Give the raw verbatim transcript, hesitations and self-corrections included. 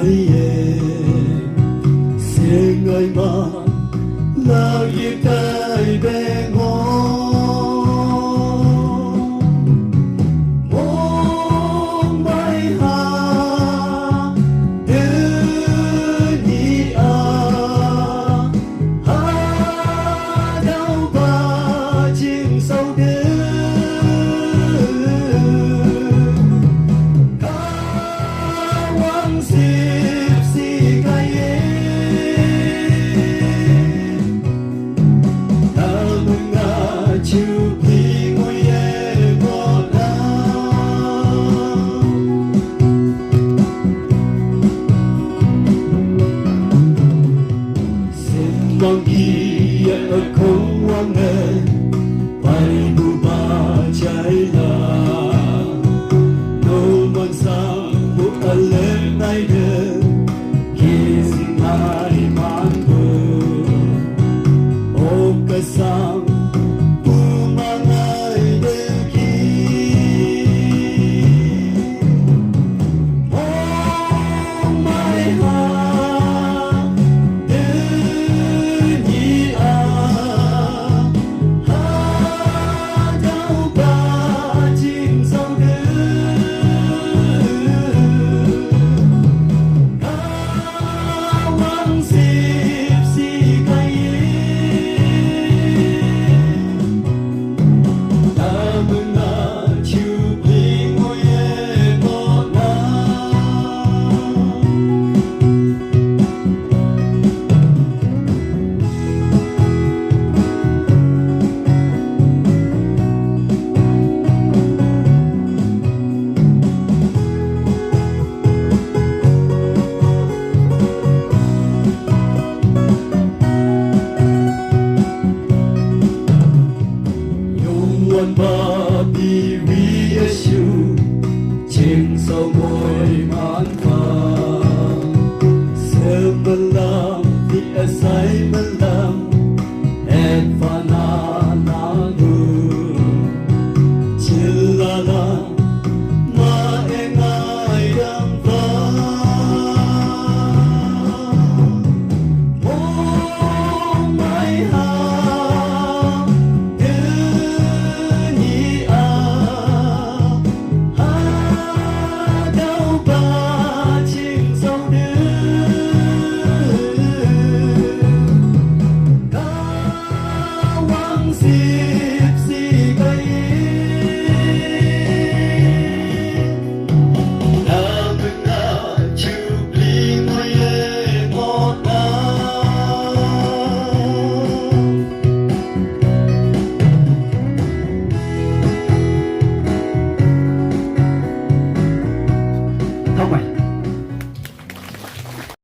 Ai ye, sing ai ma, lau ye kai beng ho. Mong mai ha, de ni a, ha dau ba jing sau de. Ka wang sip si kai ye. Ka mung a chu pli ngui ye mo na. Sim bang ki ya a kong wang e, pai bu ba chai la. No man sa bu a le